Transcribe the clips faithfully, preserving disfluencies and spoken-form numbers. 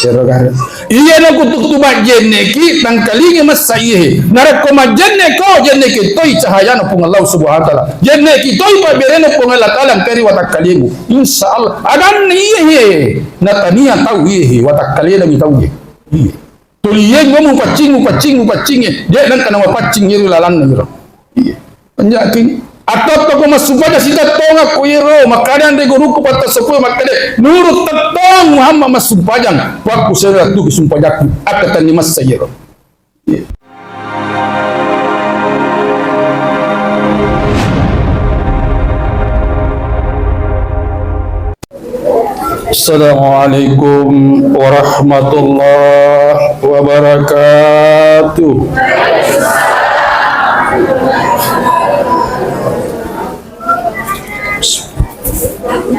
Ero gare. Iya na kutuktu majjenneki, tangkalingi massa iye. Narekko majjenneko, jenneki toi cahayana Puang Allah Subhanahu wa Ta'ala. Jenneki toi pabberena Puang Allah Ta'ala engkari watakkalemu. Insya Allah. Aganna iye he. Natania tau iye he. Watakkalena mi tau iye. Iye. Tuli iye mupaccing, mupaccing, mupaccing. Dia nangka nama paccing iri lalanna iro. Iya. Penjaking. Atau toko massumpajang sitettongakko iyero, makkada anre guruku patta seppulo makkada, nurut tettong Muhammad massumpajang, wakku sera tu sumpajakku, akka tanni massa iyero. Iya. Assalamualaikum warahmatullahi wabarakatuh.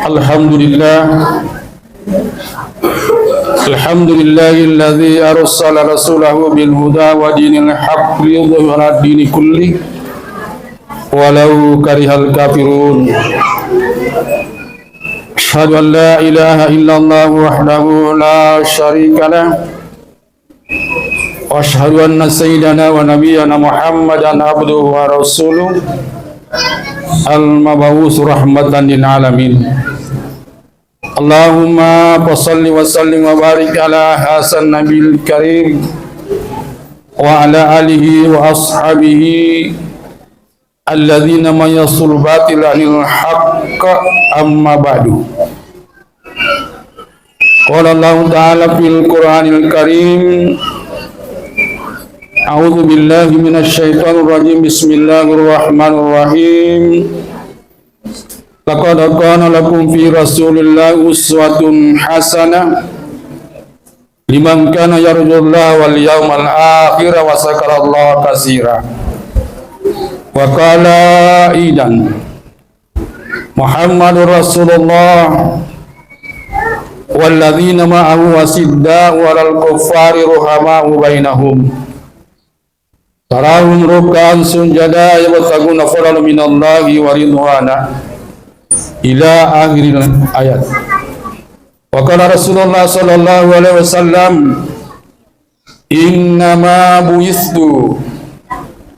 Alhamdulillah. Alhamdulillahilladzi arsala rasulahu bil huda wa dinil haq liyudhhirahu 'alad dini kulli walau karihal kafirun. Asyhadu an la ilaha illallah wahdahu la syarika lah. Wa asyhadu anna sayyidana wa nabiyyana Muhammadan abduhu wa rasuluh al-mab'uts rahmatan lil alamin. Allahumma fasalli wa sallim wa barik ala hasan nabil karim wa ala alihi wa ashabihi alladzina mayyazzul batila 'anil haqq, amma ba'du. Qala Allahu ta'ala fil Qur'anil Karim, a'udzu billahi minasy syaithanir rajim. Bismillahirrahmanirrahim. Laqad kana lakum fi Rasulillahi uswatun hasanah liman kana yarjullaha wal yawmal akhir wa dzakarallaha katsira. Wa qala aidan, Muhammadur Rasulullah walladzina ma'ahu asyidda'u 'alal kuffari ruhama'u bainahum. Tarahum ruk'an sujada yabtaghuna fadlan minallahi wa ridwana. Ila akhiril ayat. Wa qala Rasulullah sallallahu alaihi wasallam, "Innama bu'istu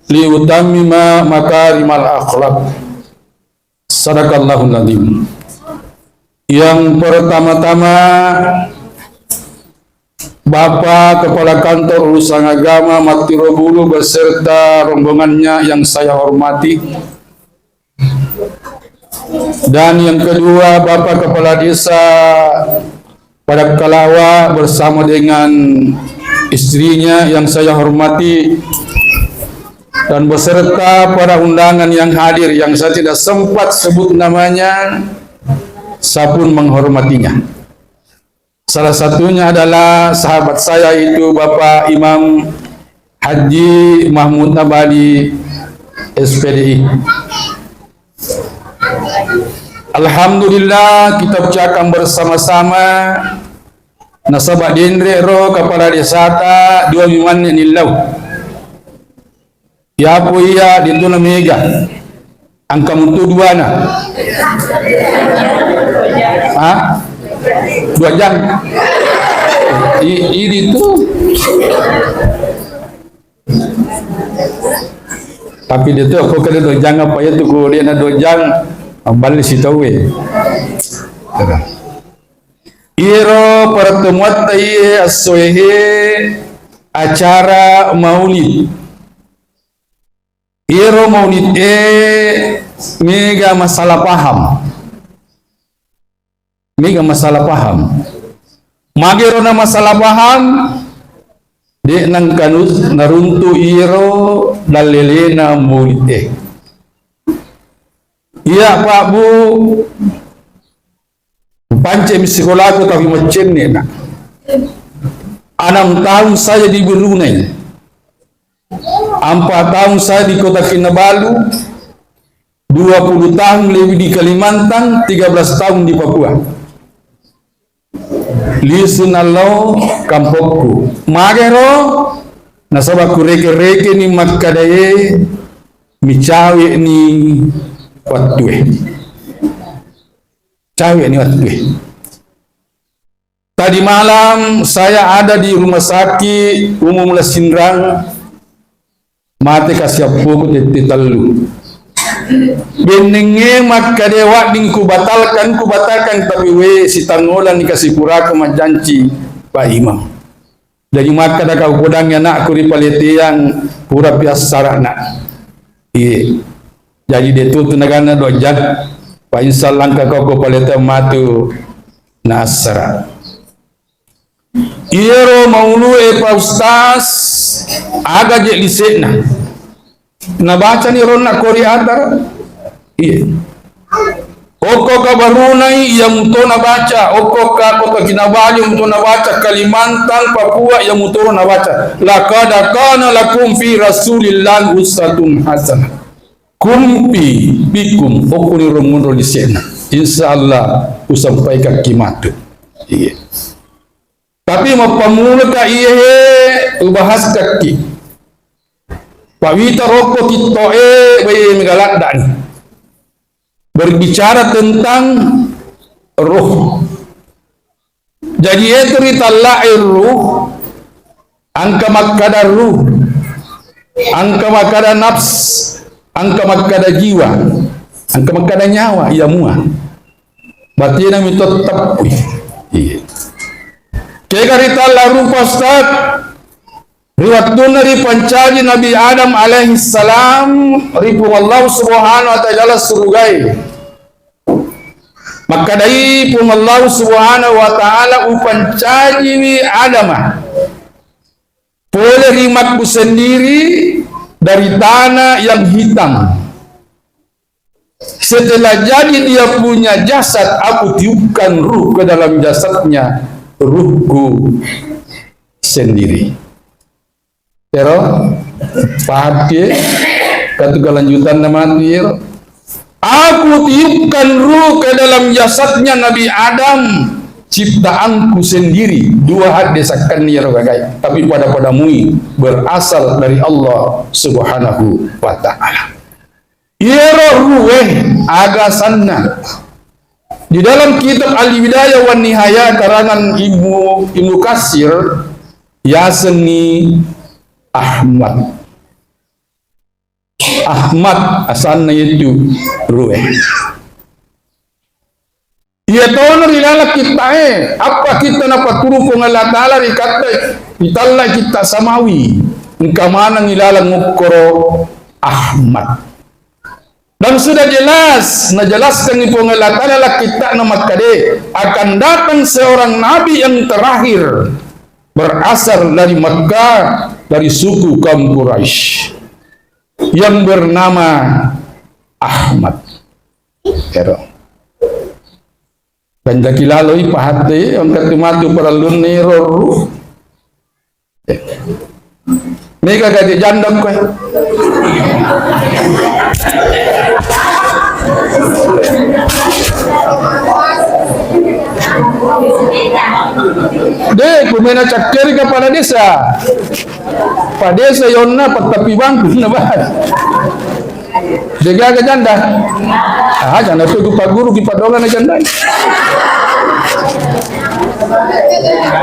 liutammima makarimal akhlaq." Sadaqallahul adzim. Yang pertama-tama, Bapak Kepala Kantor Urusan Agama Mattiro Bulu beserta rombongannya yang saya hormati. Dan yang kedua, Bapak Kepala Desa Padakkalawa bersama dengan istrinya yang saya hormati dan beserta para undangan yang hadir yang saya tidak sempat sebut namanya, saya pun menghormatinya. Salah satunya adalah sahabat saya itu Bapak Imam Haji Mahmud Nabali, S P D I. Alhamdulillah, kita ucapkan bersama-sama, nasaba denre ro kepala desata dua mimanne nillau. Yapo iya dintuna mega. Angka mutu duana. Ha? Dua jang. I, idi tu. Tapi dia tu, aku kena dua jang apa ya tu, ku dia na dua jang, balik si tahu eh. Iyaro pertemuatta iye essoehe acara maulid. Iyaro maulid e mega masalah paham. Mega masalah paham. Magero na masalah paham, de nangkanu naruntu iyaro dallelena maulid e. Iya, Pak, Bu, pancemi sikolaku tapi maccenne, Nak. Enam tahun saya di Brunei. Empat tahun saya di Kota Kinabalu, dua puluh tahun lebih di Kalimantan, tiga belas tahun di Papua. Lisu nallo kampokku. Magero, nasaba kureke-rekeni makkadae, micawe'ni wattue. Cawe'ni wattue. Tadi malam saya ada di rumah sakit umum Lasinrang, mate kasiappoku tette tellu. Bennengnge makkeda wedding kubatalkan, kubatalkan, tapi we, sitangolani kasipuraka majjanci Pak Imam. Jadi makkeda kau podangngi anakku ripaleteang purapi assarana. Iye. Jadi de' tutu naganna dua jam. Pa insya Allah engka kau ko paleteang matu na assara. Iyaro maulue Pak Ustaz, aga je lise'na. Nabacani ronna kori atara? Iya. Okko ka Barunai, iya muto nabaca. Okko ka Kota Kinabalu, iya muto nabaca. Kalimantan, Papua, iya muto nabaca. Laqad kana lakum fi Rasulillahi uswatun hasanah. Kumpi bikum, okkoni ro munro lise'na. Insya Allah usampaikakki matu. Iya. Tapi mappammulaka iye he ubahaskakki. Pawita rokko TikTok e, wei, mega laddani. Berbicara tentang ruh. Jadi, itu ritalla'e ruh, engka makkada ruh, engka makkada nafs, engka makkada jiwa, engka makkada nyawa, iya mua. Batinna mi to teppui. Iya. Kega ritalla ruh, Pak Ustaz? Ri wettunna ripancaji Nabi Adam alaihi salam ri Puang Allah Subhanahu wa Ta'ala surugae. Makkedai Puang Allah Subhanahu wa Ta'ala, "Upancajiwi Adama pole ri makku sendiri dari tanah yang hitam." Setelah jadi dia punya jasad, aku tiupkan ruh ke dalam jasadnya, ruhku sendiri. Ero, paham ki? Katu kelanjutan nama ero. Aku tiupkan ruh ke dalam jasadnya Nabi Adam, ciptaanku sendiri. Dua hadde sakkanni ero gagai, tapi pada-pada mui berasal dari Allah Subhanahu wa Ta'ala. Iyaro ruwe aga asanna. Di dalam kitab Al-Bidayah wan Nihayah karangan Ibnu, Ibnu Katsir, yasengngi Ahmad. Ahmad asanna yetu ruwe. Iya tono ri laleng kitta'e, appa kitta napatturung Puang Allah Ta'ala ri katta, ri talla kitta samawi, engka maneng ri laleng ukkoro Ahmad. Dan sudah jelas, najelaskan Puang Allah Ta'ala ri kitta'na makkade, akan datang seorang nabi yang terakhir berasal dari Mekah, dari suku kaum Quraisy, yang bernama Ahmad. Ero. Panjaki laloi pahatte, engka tu matu parellunna ero ruh. Mega gaji janda koe. De, kumena cakkeri kepala desa. Pak desa yonna, patapi bangku na, bah. Degaga janda. Ah, janda tu ku paguru ki padongan janda.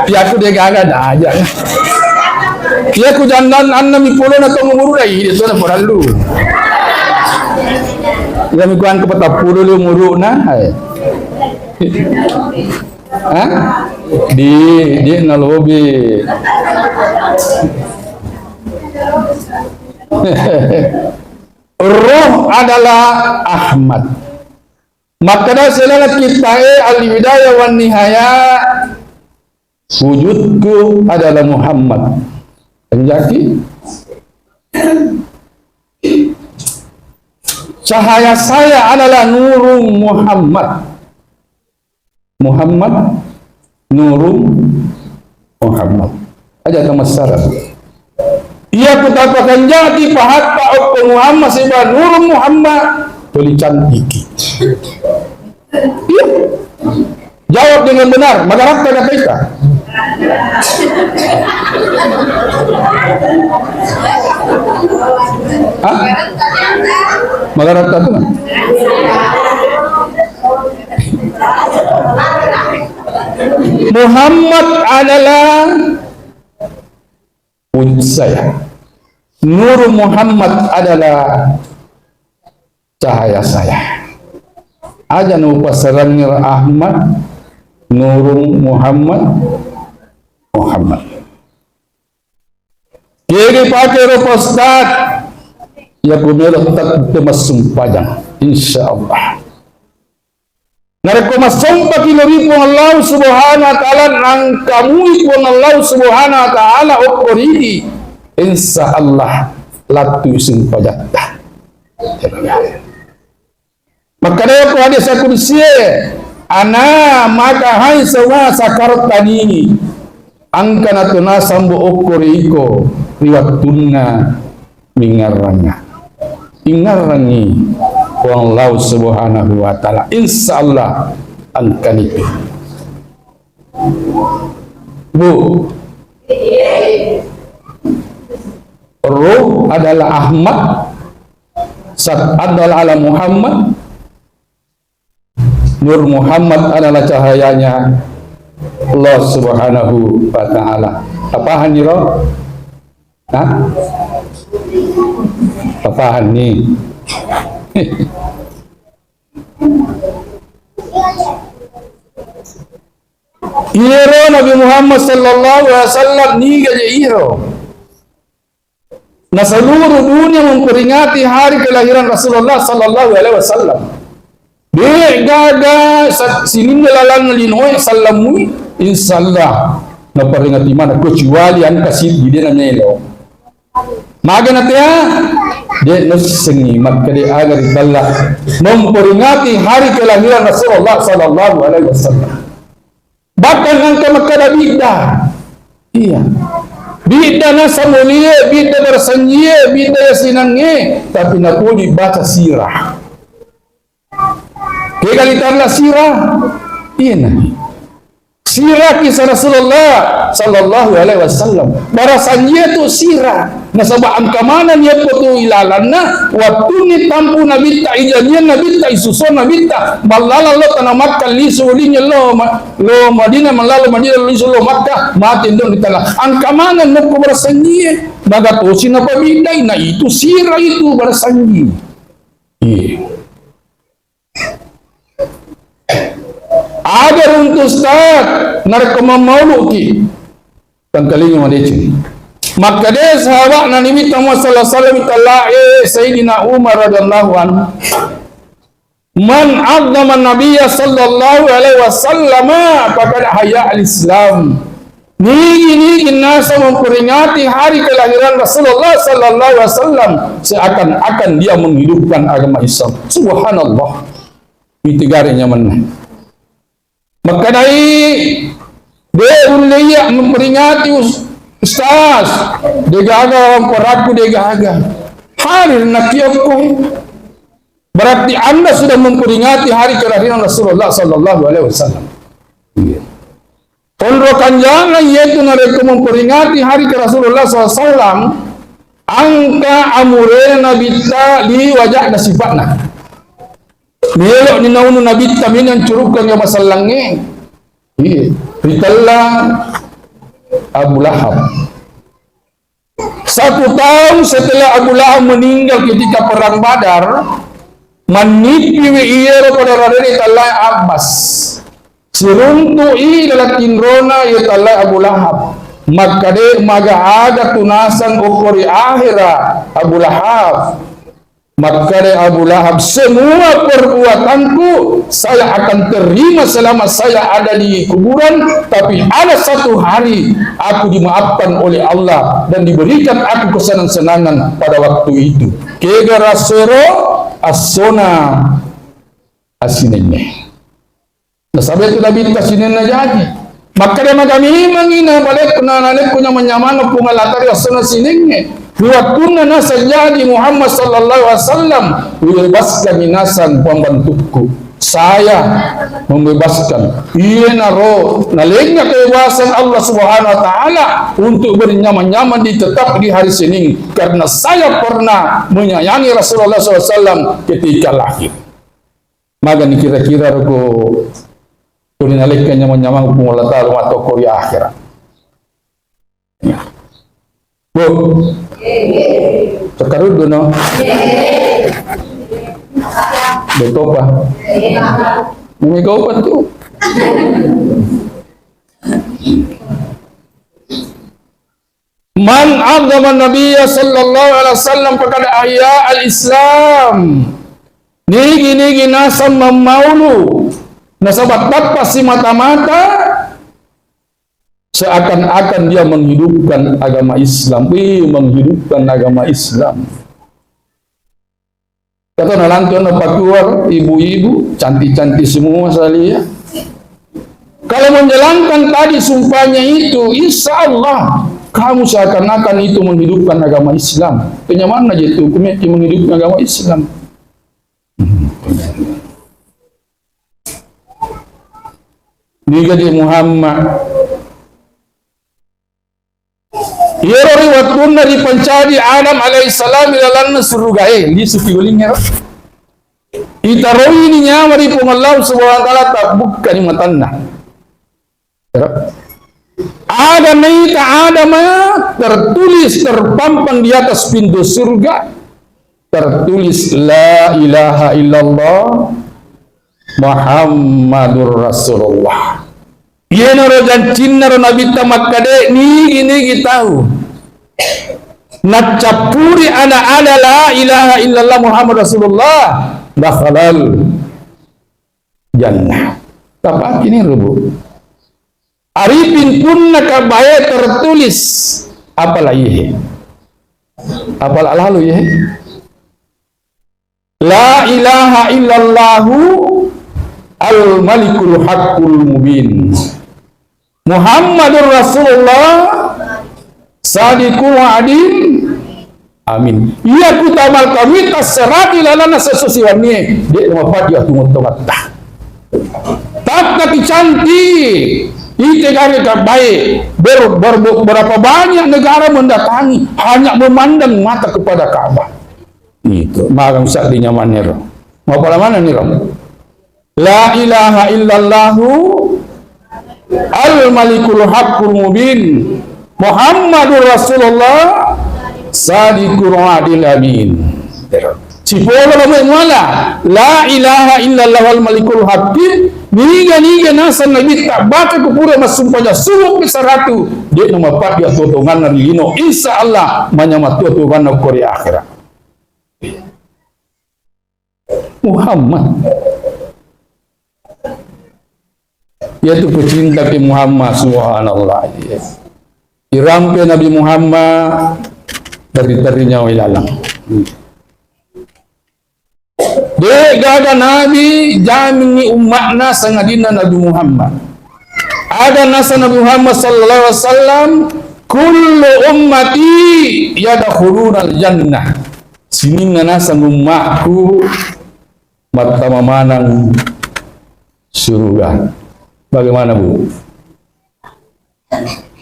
Iya ku degaga da aja. Iya ku janda anna mi polo na tong umuru dai, itu na parellu. Iya mi kuang ke patappulo le umuru na. Hai. Hah? Di, di nalobi. Ruh adalah Ahmad. Makkeda selala kittae Al-Bidayah wan Nihayah, wujudku adalah Muhammad. Menjadi cahaya saya adalah Nurung Muhammad. Muhammad, Nurung Muhammad. Aja tamassalah. Iya kutapakanjaki pahatta okko Muhammad siba Nurung Muhammad, tuli cantiki. Iya. Jawab dengan benar, magaratta kataita. Hah? Magaratta tu. Muhammad adalah wujud saya. Nur Muhammad adalah cahaya saya. Aja nu passarangngi Ahmad, Nurung, Muhammad, Muhammad. Kega pake ro Pak Ustaz? Ya ku melo tette massumpajang, insya Allah. Narekko massompaki lao ri Puang Allah Subhanahu wa Ta'ala, nangkamui Puang Allah Subhanahu wa Ta'ala okko ridi, insya Allah lattui sumpajatta. Makkedai ko hadis kudusie, "Ana maka hai sawa sakartani, engka natunasang bo okko ri iko ri wettunna mingarranga." Ingarrangi Puang Allah Subhanahu wa Ta'ala. Insya Allah engkanitu. Bu, Ruh adalah Ahmad, Sat adalah ala Muhammad, Nur Muhammad adalah cahayanya Allah Subhanahu wa Ta'ala. Tapahanni ro? Hah? Tapahanni. Iyaro Nabi Muhammad sallallahu alaihi wasallam niga je iyaro. Na seluruh dunia memperingati hari kelahiran Rasulullah sallallahu alaihi wasallam. De gaga sa-, sininna lalang linoe sallamui, insya Allah naperingati mana, kecuali engka siddi de namelo. Maga na tea? De nassengi makkeda aga ritella memperingati hari kelahiran Rasulullah sallallahu alaihi wasallam. Bahkan engka makkeda bidda. Iya. Bidda naseng mulie, bidda barasanjie, bidda yasinangnge, tapi napoli baca sirah. Kega litella sirah? Iyana. Sirah kisah Rasulullah sallallahu alaihi wasallam. Barasanjie tu sirah. Nasaba engka maneng iyappa tu ilalanna, wettunni tampu Nabitta, ijanjiang Nabitta, isuso Nabitta, mallalang lao tana Makkah, lisu ulingnge lao ma-, lao Madinah, mallalo Madinah, lisu lao Makkah, mate ndo ritella. Engka maneng nokko barasanjie, maga tosi napabiddai, na itu sirah itu barasanji. Iya. Aga runtu Ustaz, narekko mammauluki, tangkalinga madeceng. Makkeda sahaba'na Nabitta Muhammad sallallahu alaihi wasallam, tellae Sayyidina Umar radhiyallahu anhu, "Man 'azzama Nabiyya sallallahu alaihi wasallam faqad ahya al-Islam." Nigi-nigi naseng memperingati hari kelahiran Rasulullah sallallahu alaihi wasallam, seakan-akan dia menghidupkan agama Islam. Subhanallah. Mitigare nyamenna. Makkedai, de ulle iya memperingati us-, ustaz, de gaga wangkorakku, de gaga. Hadir nakiokko. Berarti Anda sudah memperingati hari kelahiran Rasulullah sallallahu alaihi wasallam. Iya. Onro kanjana iyatu narekko memperingati hari ke Rasulullah sallallahu alaihi wasallam, engka amurena Nabitta liwaja'na sifa'na. Melo'ni naunu Nabitta, meni ancurukkeng masallangnge. Iya, ritella Abu Lahab. Satu tahun setelah Abu Lahab meninggal ketika perang Badar, mannippiwi iyaro pada radene tellae Abbas. Siruntu'i laleng tinrona iya tellae Abu Lahab. Makkeda, "Maga aga tunasang okko ri ahera, Abu Lahab?" Makkeda Abu Lahab, "Semua perbuatanku saya akan terima selama saya ada di kuburan, tapi ada satu hari aku dimaafkan oleh Allah dan diberikan aku kesenang-senangan pada waktu itu." Kega rasoro? Assona asinenne. Nasaba itu Nabitta sininna jaji. Makkeda, "Maga memangngi na palekku na nalekku nyamang-nyamanna Puang Allah Ta'ala ri assona siningnge. Ri wettunna naseng jaji Muhammad sallallahu alaihi wasallam, ubebaskangngi naseng pembantukku. Saya membebaskan." Iyanaro nalengnga kebebasan Allah Subhanahu wa Ta'ala untuk bernyamang-nyamang di, tetap di hari Senin, karena saya pernah menyayangi Rasulullah sallallahu alaihi wasallam ketika lahir. Magani kira-kira ro ko Tuli nalekka nyamang-nyamang Puang Allah Ta'ala mattokko ri akhera. Bu, cakkaruddu no. Betul pa. Mega opa tu. Man 'azzama Nabiyya sallallahu alaihi wasallam faqad ahya al-Islam. Nigi-nigi naseng mammaulu, nasaba tappa simata-mata, seakan-akan dia menghidupkan agama Islam. Wih, menghidupkan agama Islam. Kata nalantu na pakuar, ibu-ibu, cantik-cantik semua saya lihat. Kalau menjalankan tadi sumpahnya itu, insya Allah kamu seakan-akan itu menghidupkan agama Islam. Kenyamanna je tu, kumeti menghidupkan agama Islam. Niga je Muhammad. Iyaro ri wettunna ripancaji Adam alaihissalam ri lalenna surugae, lisu ki ulingngero. Itaroini nyawa ri Puang Allah Subhanahu wa Ta'ala, tabbukkani matanna. Ero. Aga naita Adama tertulis, terpampang di atas pintu surga, tertulis, "La ilaha illallah." Muhammadur Rasulullah. Iyanaro jancinna ro Nabitta makkeda, nigi-nigi tau naccappuri ada-ada la ilaha illallah Muhammad Rasulullah, dakhalal jannah. Tapakini rubu. Ari pintunna kabae tertulis apala ihe. Apala lalu ihe. La ilaha illallahu al-malikul haqqul mubin. Muhammadur Rasulullah sadiqul wa'dil amin. Iya kutamal kami tasserati lalana sesusiwannie, de' mapadi atu mottomatta. Takkati cantik, ite gawe kabae, ber-, ber-, berapa banyak negara mendatangi, hanya memandang mata kepada Ka'bah. Itu, magang saddi nyamaniro. Mau pada mana nih, Rom? La ilaha illallahu al-malikul haqqul mubin. Muhammadur Rasulullah sadiqul wa'dil amin. Sipolo lamo muala. La ilaha illallahu al-malikul haqqi. Niga-niga naseng Nabitta baca kupura massumpajang subuh ke saratu. De' na mapadi atuotonganna ri lino. Insya Allah manyamatu atuotonganna ko ri akhirat. Muhammad. Iyatu pecinta ki Muhammad, subhanallah. Irampe Nabi Muhammad, terri-terri nyawa ilalang. De' gaga nabi jamingi umma'na sangadinna Nabi Muhammad. Ada nasa Nabi Muhammad sallallahu alaihi wasallam, "Kullu ummati yadkhulunal jannah." Sininna naseng umma'ku mattama maneng suruga. Bagaimana, Bu?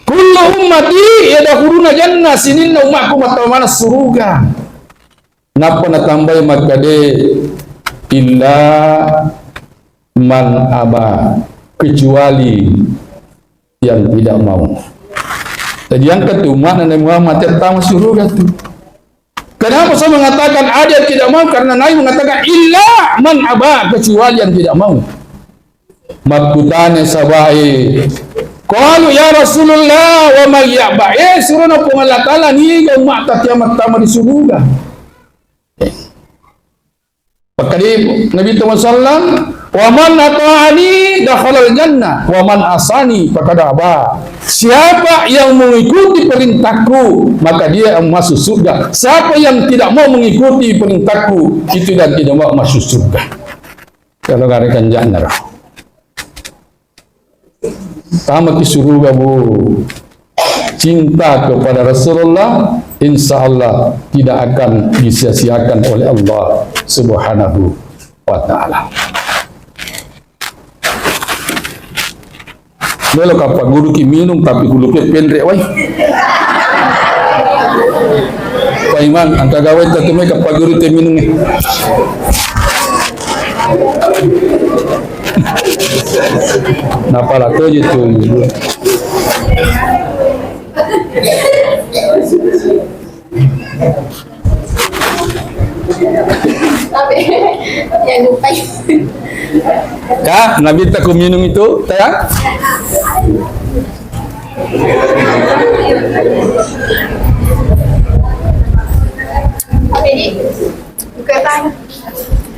Kullu ummati yadkhuluna jannah, sininna umma'ku mattama maneng suruga. Nappa natambai makkade, "Illa man aba," kecuali yang tidak mau. Jadi yang kedua, makna Nabi Muhammad tetap suruga tu. Kenapa saya mengatakan ada yang tidak mau? Karena Nabi mengatakan, "Illa man aba," kecuali yang tidak mau. Makkutana sahabae, qalu, "Ya Rasulullah, wa man ya'ba?" Eh, surona Puang Allah Ta'ala, niga umma'ta kiamat tama di suruga? Makkeda Nabi Muhammad sallam, "Wa man ata'ani dakhalal jannah, wa man asani faqad aba." Siapa yang mengikuti perintahku, maka dia yang masuk surga. Siapa yang tidak mau mengikuti perintahku, itu dan tidak mau masuk surga. Kalau gare kanjana. Tamaki suruga, Bu. Cinta kepada Rasulullah, insya Allah tidak akan disia-siakan oleh Allah Subhanahu wa Ta'ala. Melo kappa guru ki minum, tapi kulupe penre wai. Pak Imam, angka gawai tatu mai kappa guru te minum ni. Napala toje tu. Ya, Nabitta ku minung itu, ta ya?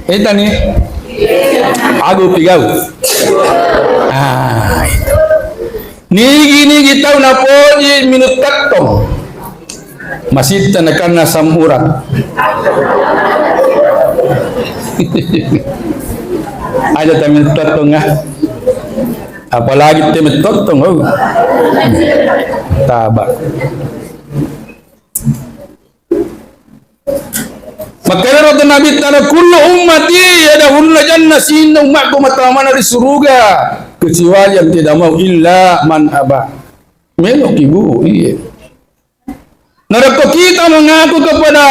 Ini tani. Agu pigau. Ah, itu. Nigi-nigi tau napoji minung tettong. Masitta nakanna asam urat. Aja tau minung tettong, ah. Apalagi tau minung tettong, oh. Taba. Makkedaro tu Nabitta, "Kullu ummati yadkhulul jannah," sininna ummakku matama maneng ri suruga, kecuali yang tidak mau, illa man aba. Meloki, Bu, iye. Narekko kita mengaku kepada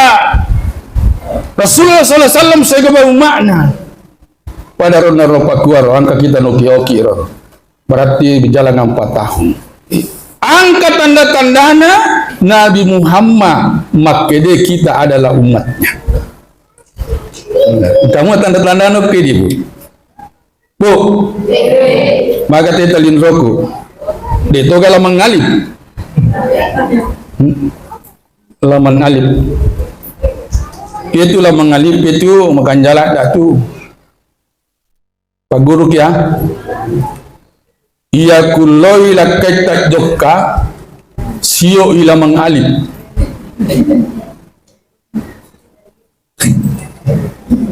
Rasulullah sallallahu alaihi wasallam sebagai umatna, pada rona ro pakkuaro, engka kita noki-oki ro. Berarti berjalan empat tahun. Engka tanda-tandana Nabi Muhammad makkede kita adalah umatnya. Kamu tanda-tandana oke di, Bu? Bu, maka teta linroku. De toga la mangalip. Hmm? La mangalip. Itu la mangalip itu makanjala datu. Pagguruki ya. Iya kulloi lakkai tajjokka, sio ila mangalip.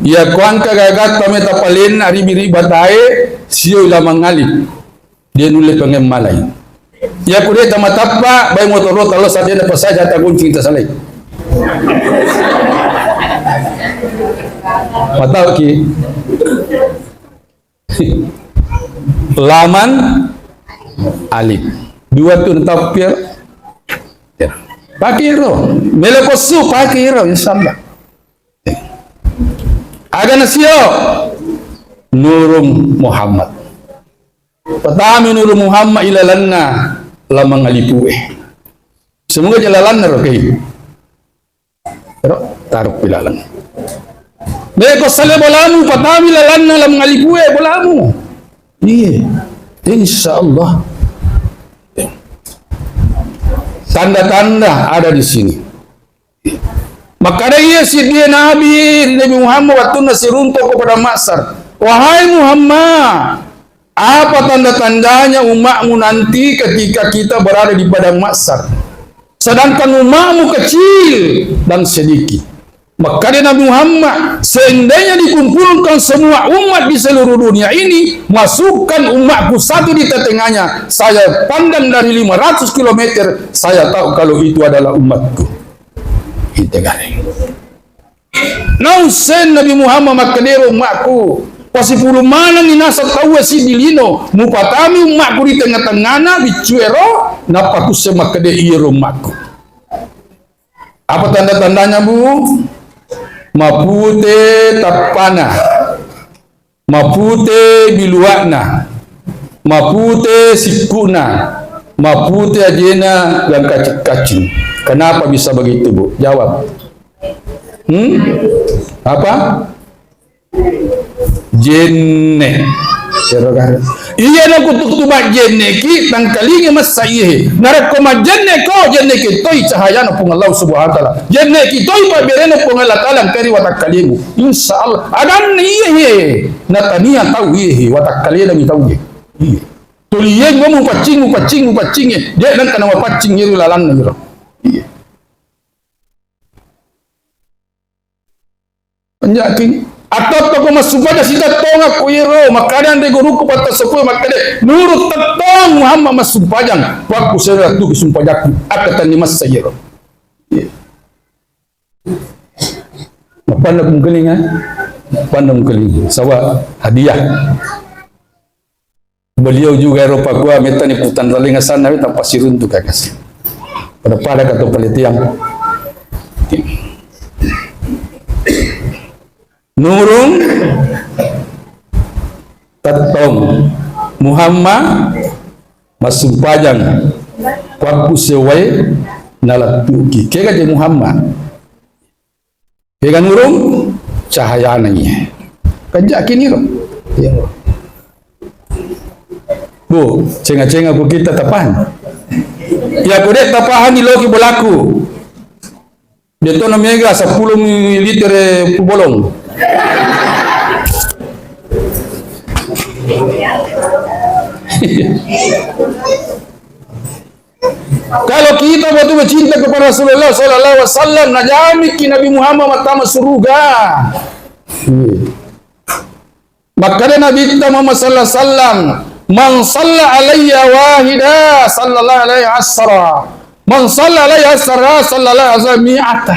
Iya kuangka gagatta meta palenna ribi-ribi batae, sio ila mangalip. Dia nulle pengemmalai. Iya ku de tamatappa, bai motoro talo sadena pasai jata kuncing tasalai. Matauki. Laman alif. Dua tu tapir. Pakai ro. Melo kosu pakai ro, insyaallah. Aga nasio Nurung Muhammad. Patami Nurung Muhammad ilalanna lamang alipue. Semoga jalalanna ro kei. Ro, taruh ilalang. Meko sale bolamu, patami lalanna lamang alipue bolamu. Iya, insya Allah. Tanda-tanda ada di sini. Makkada iya siddi Nabi, Nabi Muhammad, wattunna siruntu'ko pada mahsyar. Wahai Muhammad, apa tanda-tandanya umatmu nanti ketika kita berada di padang mahsyar? Sedangkan umatmu kecil dan sedikit. Makkada Nabi Muhammad, seandainya dikumpulkan semua umat di seluruh dunia ini, masukkan umatku satu di tengah-tengahnya, saya pandang dari lima ratus kilometer, saya tahu kalau itu adalah umatku. Ite gare. Naussen Nabi Muhammad makkedero umma'ku, pasipulung manenni naseng tauwe siddi lino, mupatami umma'ku ri tengnga-tengngana biccuero, nappa kusse makkede iyero umma'ku. Apa tanda-tandanya, Bu? Mapute tappana. Mapute biluwa'na, mapute sikku'na, mapute ajena gangkacing-kacing. Kenapa bisa begitu, Bu? Jawab. Hmm? Apa? Jenne. Iya, nakutukku majjenneki, tangkalingi massa iyehe. Narekko majjenneko, jenneki toi cahayana Puang Allah Subhanahu wa Ta'ala. Jenneki toi pabberena Puang Allah Ta'ala engkari watakkalemu. Insya Allah. Aganna iyehe. Natania tau iyehe, watakkalena mi tau iye. Iye. Tuli iye mupaccing, mupaccing, mupaccing iye. De nengka namapaccing iyero lalanna iyero. Iye. Penjaki. Atau toko massumpaja sitattongakko iyero, makkada anre guruku patta seppulo makkada, nurut tettong Muhammad massumpajang, wakku sera tu sumpajakku, akka tanni massa iyero. Iye. Mappanda kungkelinga, mappanda kungkeling, sawa hadiah. Beliau juga Eropa kua, mettani putang talinga sana, tappa siruntu kakasi. Pada-pada kata pelitian. Nurung, Tong Muhammad massumpajang, kuakku sewwae nalettuki. Kega je Muhammad? Kega nurung? Cahayana iye. Kejjaki niro. Iya. Bu, cenga-cenga ku kita tapahang. Ya, ku de' tapahangi loki bolaku. De'to na mega seppulo mililiter pu bolong. Kalau kita betul-betul cinta kepada Rasulullah sallallahu alaihi wasallam, najamiki Nabi Muhammad mattama suruga. Makkeda Nabitta Muhammad sallallahu alaihi wasallam, "Man shalla alayya wahida, sallallahu alaihi asyara. Man shalla alayya asyara, sallallahu alaihi wasallam mi'ata."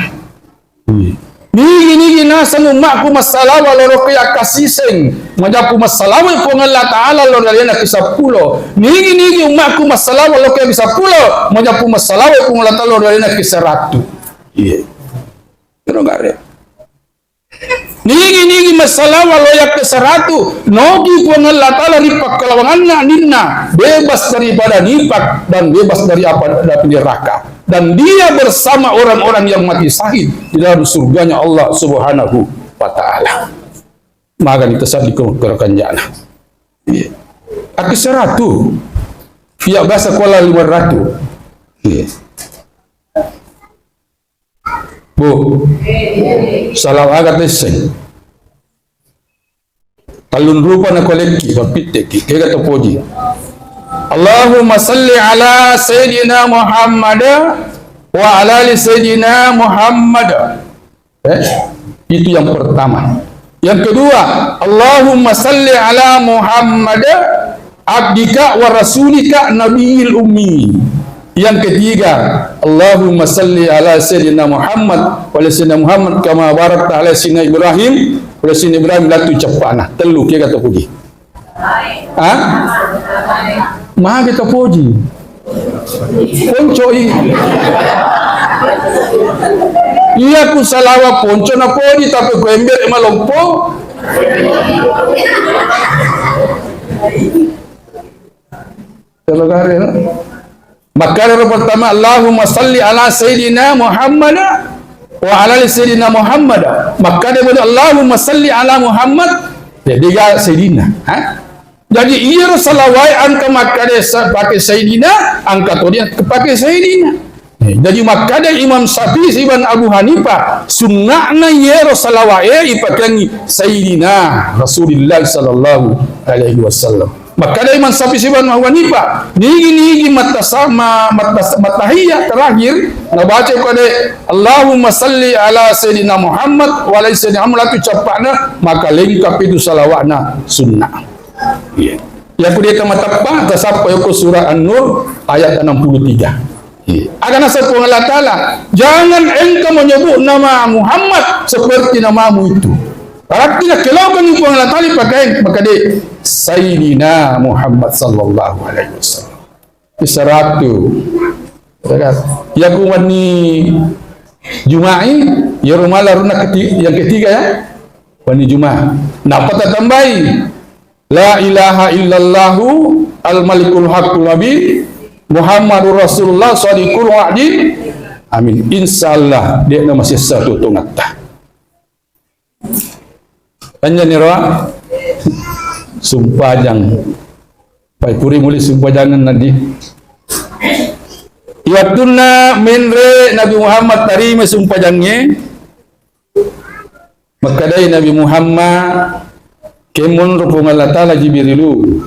Nigi-nigi naseng ummakku massalawa loloke yakkasiseng, majappu massalawa Puang Allah Ta'ala lo dalena ki seppulo. Nigi-nigi ummakku massalawa loloke ki seppulo, majappu massalawa Puang Allah Ta'ala lo dalena ki seratu. Iya. Ero gare. Nigi-nigi massalawa lo yakke seratu, nogi Puang Allah Ta'ala ri pakkalawanganna aninna, bebas daripada nifak dan bebas dari apa, dari neraka. Dan dia bersama orang-orang yang mati syahid di dalam surganya Allah Subhanahu wa Ta'ala. Magani tasaddi ko kerekanjana. Iya. Aki seratu. Iya, biasa kuala lima ratu. Iya. Bu, salawa aga tesseng. Tellung rupa na kolekki, pappitteki, kega to poji. Allahumma salli ala Sayyidina Muhammad wa ala ali Sayyidina Muhammad. Eh, itu yang pertama. Yang kedua, Allahumma salli ala Muhammad abdika wa rasulika nabiyil ummi. Yang ketiga, Allahumma salli ala Sayyidina Muhammad wa ala Sayyidina Muhammad kama barakta ala Sayyidina Ibrahim wa ala Sayyidina Ibrahim latu ceppana. Tellu, kega to poji. Ha? Magi to poji. Poncoi. Iya ku salawa ponco na poji, tapi ku ember malompo. Kalau gare, no? Makkadaro pertama, Allahumma salli ala Sayyidina Muhammad wa ala ali Sayyidina Muhammad. Makkada bodo, Allahumma salli ala Muhammad, ya, dega Sayyidina. Ha? Jadi, iyaro salawai engka makkada sa-, pake Sayyidina, engka to dia pake Sayyidina. Eh, jadi, makkada Imam Syafi'i siban Abu Hanifah, sunna'na iyaro salawai ipakengi Sayyidina Rasulillah sallallahu alaihi wasallam. Makkeda Imam Syafi'i sibawa Abu Hanifah, nigi-nigi mattasa-, ma-, mattas-, mattahiyya terakhir, nabaca pada, "Allahumma salli ala Sayyidina Muhammad wa ala Sayyidina Muhammad," latu cappa'na, maka lengkap itu salawatna sunnah. Iya. Yaku dia mateppa, tasappa yoko surah An-Nur ayat enam puluh tiga. Iya. Aga naseng Puang Allah Ta'ala, "Jangan engkau menyebut nama Muhammad seperti namamu itu." Berarti nakkelaukeng Puang Allah Ta'ala pakai, maka de Sayyidina Muhammad sallallahu alaihi wasallam. Seratu. Ya kan? Yaku wenni Juma'i, ya rumala runa keti-, yang ketiga ya. Wenni Juma'i. Napa tatambai? La ilaha illallahu al-malikul haqqul mubin, Muhammadur Rasulullah sadiqul wa'di. Amin. Insya Allah, dia nama sisa tu tungatta. Anjani roa sumpajang. Pai puri muli sumpajangan nadi. Iwattunna menre Nabi Muhammad tarima sumpajangnge, Makkedai Nabi Muhammad, "Ke monro Puang Allah Ta'ala Jibrilu,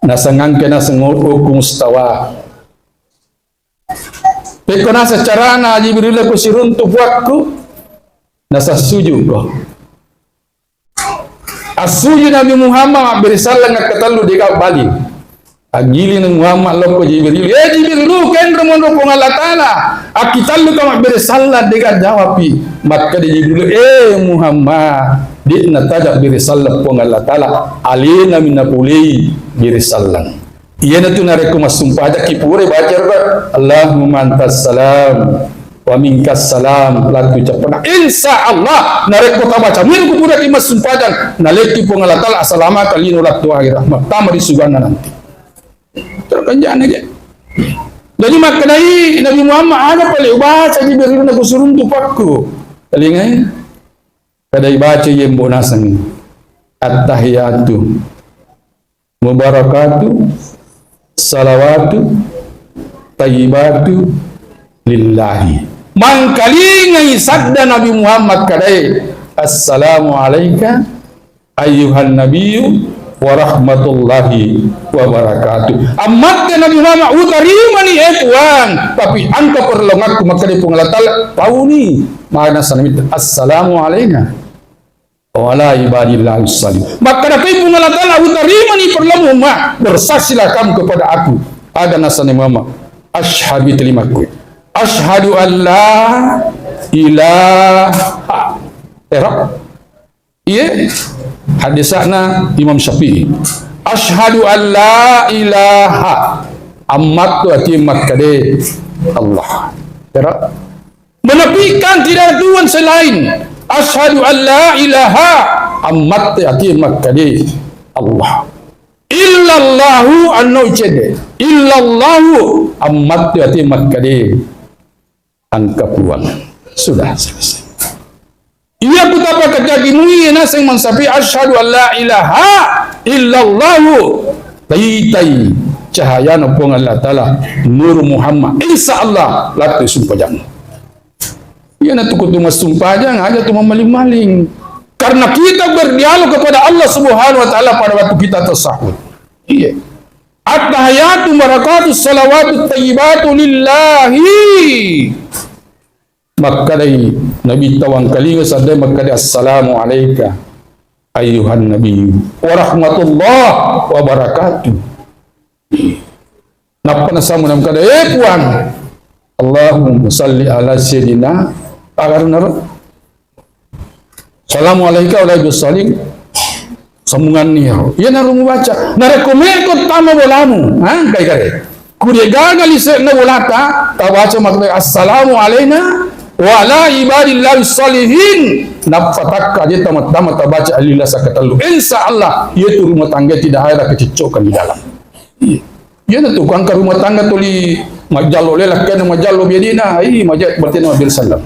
nasangangke naseng okku mustawa." Pekko naseng carana Jibrilu ko siruntu puakku, nasassuju ko. Assuju Nabi Muhammad mabbere sallang akkatellu dega bali. Aggiling Muhammad lokko Jibril, "Eh Jibril, kenro monro Puang Allah Ta'ala. Akkitalluka mabbere sallang dega jawapi." Makkeda Jibril, "Eh Muhammad, de'na taja bere sallang Puang Allah Ta'ala. Alena mi napolei bere sallang." Iyanatu narekko massumpajaki pura baca, "Allahumma antas salam, Wa minkas salam, lattu cappana. Insya Allah, narekko tabaca mui ku puraki massumpajang, nalekki Puang Allah Ta'ala asalamaka lino lattu akhirat, mattama ri suganna nanti. Terus kanjana je. Jadi makkedai Nabi Muhammad, "Ada pale ubaca di berina kusuruntu pakku." Talingai? Kada ibaca yembo naseng. Attahiyatu mubarakatu salawatu tayyibatu lillahi. Mangkalingai sadda Nabi Muhammad kadae, "Assalamu alaika ayyuhan nabiyyu wa rahmatullahi wa barakatuh." Ammatte Nabi Muhammad, "Utarimani, eh Puang, tapi engka perlongakku," makkeda Puang Allah Ta'ala, "Pauni." Mana sanamitta, "Assalamu alaina wa ala ibadillahi shalih." Makkeda Puang Allah Ta'ala, "Utarimani perlamu, ma, bersaksilah kamu kepada aku." Ada nasane mama, "Asyhadu," terima ku. "Asyhadu an la ilaha." Era. Iya, hadisana Imam Syafi'i. "Asyhadu an la ilaha." Ammattu ati makkade Allah. Tera? Menafikan tidak ada Tuhan selain. "Asyhadu an la ilaha." Ammattu ati makkade Allah. "Illallahu," anno cede. "Illallahu." Ammattu ati makkade engka Puang. Sudah selesai. Iya ku tapakajaki mui naseng mansapi, "Asyhadu an la ilaha illallahu." Taitai cahayana Puang Allah Ta'ala, Nur Muhammad. Insya Allah, lattu sumpajang. Iya na tuku tu massumpajang, aja tu mamaling-maling. Karena kita berdialog kepada Allah Subhanahu wa Ta'ala pada waktu kita tasahud. Iya. At-tahiyatu barakatu salawatu tayyibatu lillahi. Makkedai Nabi tawangkalinga sadde makkeda, "Assalamu alaika ayyuhan nabiyyu wa rahmatullah wa barakatuh." Nappa nasamu namkada, "Eh Puang, Allahumma salli ala sayyidina," agar naro. "Salamu alaika wa ala salim." Sambunganni iyaro. Iyanaro mubaca. Narekko meko tama bolamu, ha, engkai kare. Kude gaga lise'na bolata, tabaca makkeda, "Assalamu alaina wa ala ibadillahi shalihin." Nappa takka je tama-tama tabaca alillah sakatellu. Insya Allah, yaitu rumah tangga tidak ada kecekcokan di dalam. Iya. Iyana tu, ko engka rumah tangga tuli majallo lela, kena majallo biadina, ai, maja-, berarti na Nabi sallam.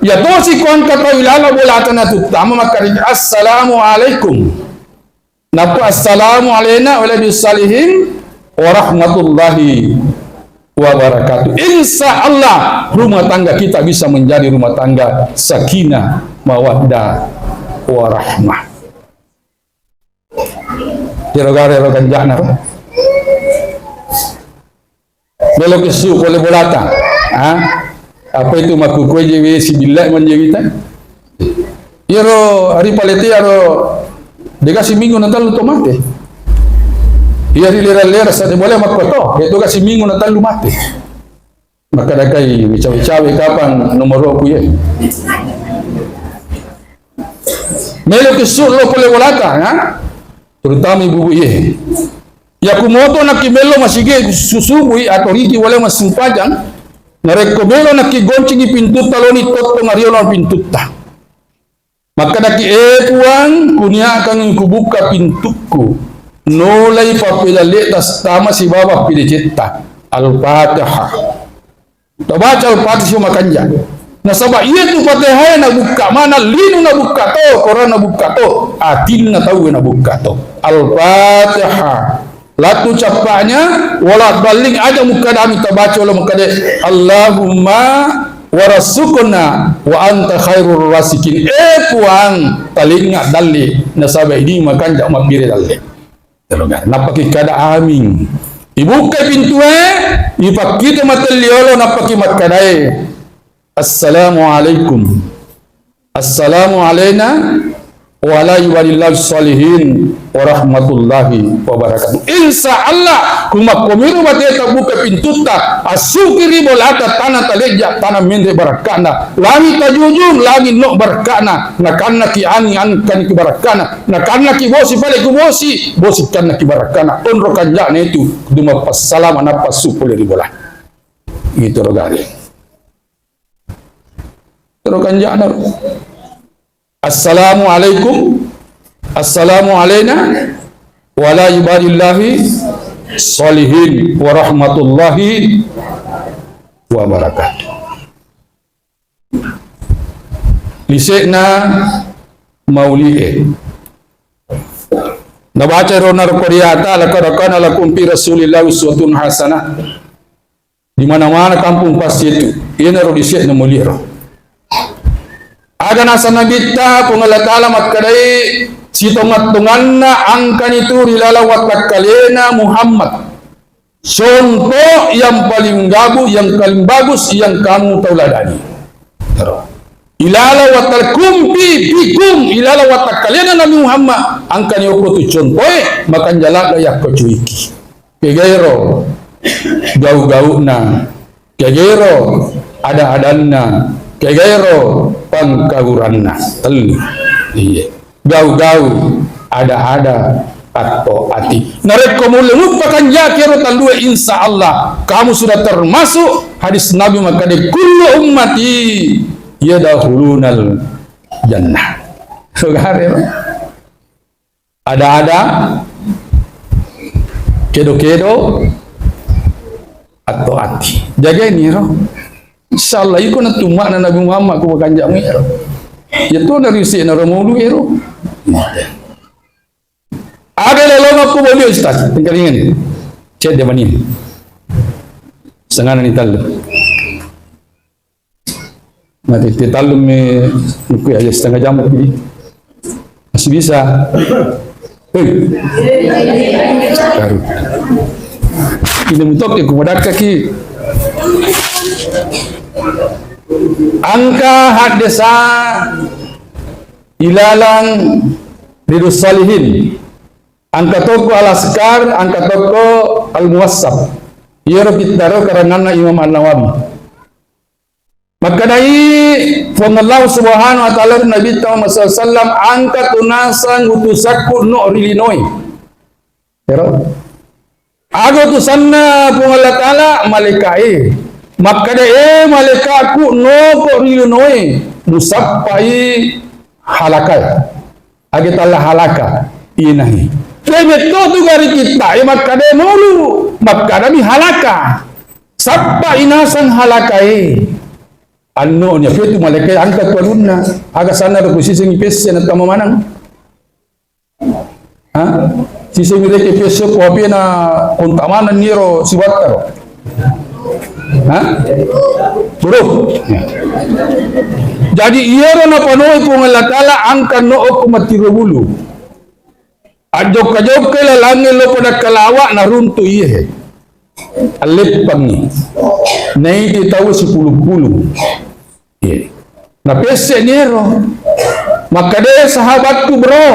Ya tosi ko engka tau ilala bolata na tuttama makkari, "Assalamu alaikum." Nappa, "Assalamu alaina wa ala salihin wa rahmatullahi wa barakatuh." Insya Allah, rumah tangga kita bisa menjadi rumah tangga sakinah, mawaddah, warahmah. Ero gare ero ganjana ro. Melo kessu pole bolata. Ha? Apa itu makkukue jewe sibilla manjewita? Iyaro hari palete aro dega siminggu na tellu to mate. Iya ri lera-lera sa de boleh makkoto, itu ga siminggu na tellu mate. Makkadakai, "Cawe-cawe kapang nomoroku ye?" Melo kessu lo pole bolata, ha? Terutama ibu-ibu ye. Yaku moto nakki melo masigi susubui atau riki wale massumpajang, narekko melo nakki goncingi pintutta loni tottong ariolo pintutta. Makkedaki, "Eh Puang, kuniakangngi kubukka pintukku, nolai pappedalle tastama sibawa pidecetta." Al-Fatihah. Tabaca Al-Fatihah makanja. Nasaba iya tu Fatihah nabukka mana linu nabukka to, Quran nabukka to, atinna tau nabukka to. Al-Fatihah. Lattu cappa'nya, wala dalling aja mukkadami tabaca wala mukkade, "Allahumma warasuqna wa anta khairur rasikin." Eh Puang, talinga dalle, nasaba idi makanja mabbire dalle. Nappaki kada amin. Ibukkai pintue, ipakkite matelli olo, nappaki makkadae, "Assalamualaikum." Assalamu alaina wa ala ibadillah shalihin wa rahmatullahi wa barakatuh. Insya Allah, kumakkomiro bateta buka pintutta, assukiri bolata tana talejja, tana mende barakkana, langi tajujung, langi no barakkana, nakannaki angin, angin kaniki barakkana, nakannaki bosi pale ku bosi, bosi kannaki barakkana, onro kanjana itu, duma passalama nappa sukuli ri bola. Gitu ro gare. Ro kanja'na ro. Assalamualaikum. Assalamu alaina wa ala ibadillahi sholihin warahmatullahi wabarakatuh. Lise'na mauli'e. Nabaca ro naro koriyata, laqad kana lakum fi Rasulillahi uswatun hasanah. Di mana-mana kampung pasti itu. Iyanaro lise'na mauli'e ro. Aga naseng Nabitta, Puang Allah Ta'ala makkedai, sitonga-tonganna engkani tu ri laleng watakkalena Muhammad. Contoh yang paling gabu-, yang paling bagus yang kamu tauladani. Ero. Ilala watal-, kum fi, fikum, ilala watakkalena Nabi Muhammad, engkani okko tu contoe, makanja ladde yakko cuiki. Kegaero gau-gauna, kegaero ada-adanna, kegaero pangkaburanna. Tellu. Iya. Gau-gau, ada-ada, atto ati. Narekko mulle muppakanjaki ero tellue, insya Allah kamu sudah termasuk hadis Nabi makkeda, kullu ummati yadkhulunal jannah. Saudara, ada-ada, kedo-kedo, atto ati. Jagaini ro. Insya Allah, iko na tumma'na Nabi Muhammad ku makanja'mu ero. Iya to na risi na romolu ero. Aga lelong aku boleh, Ustaz. Tingkalingan. Cek dia mani. Sengana ni talu. Mati, ti tallu mi nuku aja setengah jam lebih. Masih bisa. Hei. Baru. Ini mutok ya, kumadakkaki. Engka haddesa ilalang Riyadus Shalihin. Engka tokko Al-Azkar, engka tokko Al-Muwassat. Iyaro kittaro karanganna Imam An-Nawawi. Makkedai Puang Allah Subhanahu wa Ta'ala ri Nabitta Muhammad sallallahu alaihi wasallam, engka tu naseng utusakku no ri linoe. Ero. Aga utusanna Puang Allah Ta'ala, malaikae. Makkeda, e malaikakku, noko ri linoe, musappai halakae. Age talla halaka, inahi. Te metto tu gari kitta, e makkeda mulu, makkeda mi halaka. Sappa inasang halakae. Anno nya fetu malaikae angka tu alunna. Aga sanna ro kusisengi pesse na tama manang. Ha? Sisengi reke pesse ko apena kontak manang niro siwatta ro. Ha? Bro. Ya. Jadi, iyaro napanoi Puang Allah Ta'ala angka no okko mattiro bulu. Ajokka-jokka lalangnge lo pada kalawa naruntu iye. Alleppangi. Naiti tau sipulu-pulu. Iya. Napesse ni ero. Makkeda sahabatku, bro,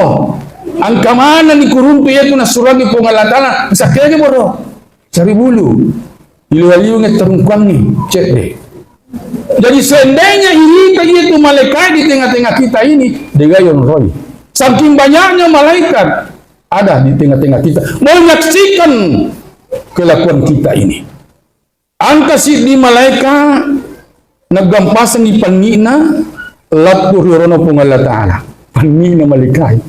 angka maneng ni kuruntu iya tu nasurangi Puang Allah Ta'ala. Sakkege, bro. Cari bulu. Iliwa-liwangnge terungkuangngi, cedde. Jadi seandainya irita iya tu malaikat di tengah-tengah kita ini, degayon roi. Saking banyaknya malaikat ada di tengah-tengah kita, menyaksikan kelakuan kita ini. Angka siddi malaikat naggampasengi panni'na, lettu ri oro'na Puang Allah Ta'ala. Panni'na malaikat.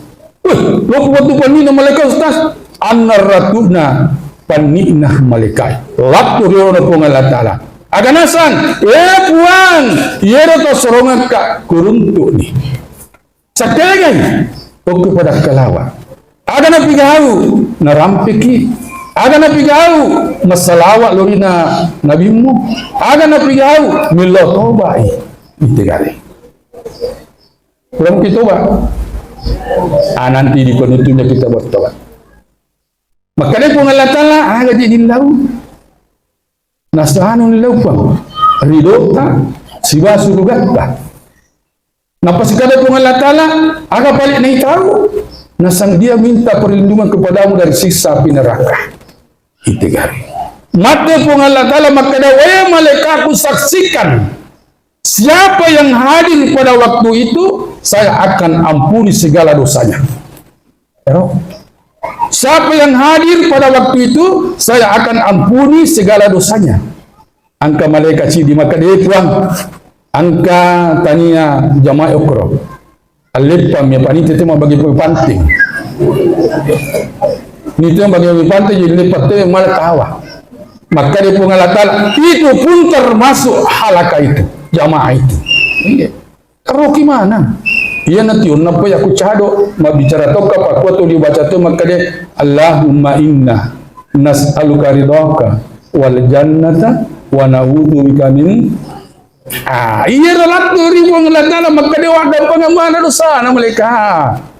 Weh, loko wettu panni'na malaikat, Ustaz? Anna ratuna panni'na malaikat. Lettu ri oro'na Puang Allah Ta'ala. Aga nasang, eh Puang, iyaro to sorongakka kuruntu'ni. Sakkegai, okko pada kalawa. Aga napigau, narampiki. Aga napigau, massalawa lorina nabimmu. Aga napigau, millau tobai. Itegare. Belum kita toba. Ah, nanti di penutupnya kita bertobat. Makkeda Puang Allah Ta'ala, aga je dillau. Nasanu lillau Puang. Ridota, siba surugatta. Nappa sikada Puang Allah Ta'ala, aga pale naitau? Nasang dia minta perlindungan kepadamu dari siksa api neraka. Itegare. Mate Puang Allah Ta'ala makkeda, "Wahai malaikatku, saksikan siapa yang hadir pada waktu itu, saya akan ampuni segala dosanya." Ero. Siapa yang hadir pada waktu itu, saya akan ampuni segala dosanya. Engka malaika' siddi makkeda, "Eh, Puang, engka tania jamaah okoro." Alleppang mi, apa nite tu mabbage panteng. Nite mabbage panteng, jadi leppang tu mala tawa. Makkeda Puang Allah Ta'ala, "Itu pun termasuk halakah itu, jamaah itu." Iya. Karoki maneng. Iya nationna poi aku cado, mabbicara tokka pakua tuli baca tu makkeda, "Allahumma inna nas'aluka ridhaka wal jannata wa na'udzubika min." Ah, iya ro lattu ri Puang Allah Ta'ala makkeda, "Waddampengeng maneng dosana malaika'."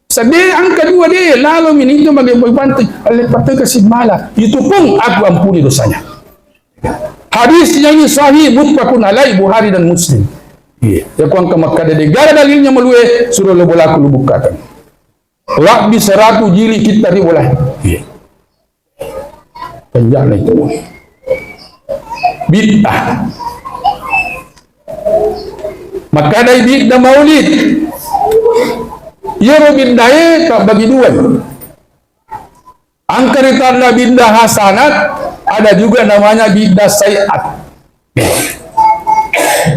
Seddi engka dua de, lalo mi nite mabbage panteng, leppatteng kasi mala. Itu pun aku ampuni dosanya. Hadisnya ini sahih, muttafaqun alaih, Bukhari dan Muslim. Iya, ya, ku engka makkeda de' gaga dalilnya malue, suro lo bolaku lu bukkakeng. Labbi seratu jili kitta ri bola. Iya. Penjara itu. Bid'ah. Makkadai bid'ah maulid. Iyaro bid'ah e tabbagi dua. Engka ritanna bid'ah hasanat, ada juga namanya bid'ah sayyi'at.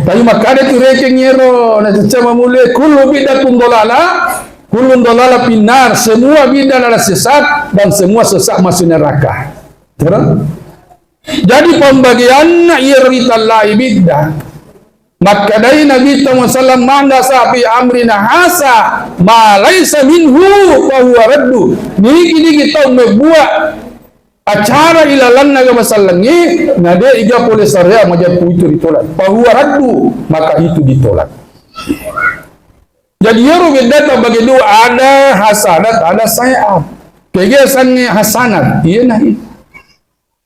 Tapi makkada tu rekeng ero, na cecca mamule, kullu bid'atin dhalalah, kullu dhalalah finnar, semua bid'ah adalah sesat, dan semua sesat masuk neraka. Terus? Jadi pembagianna iyaro ritallai bid'ah. Makkedai Nabitta Muhammad sallam, "Man ahdatsa fi amrina hadza ma laisa minhu fa huwa raddu." Nigi-nigi tau mebbuaq acara ilalanna agama sallengnge, na de' iga pole syariat majeppu itu ditolak. Fa huwa raddu, maka itu ditolak. Jadi iyaro beddata bagi dua, ada hasanat, ada sayyi'at. Kege sangnge hasanat, iya nahi.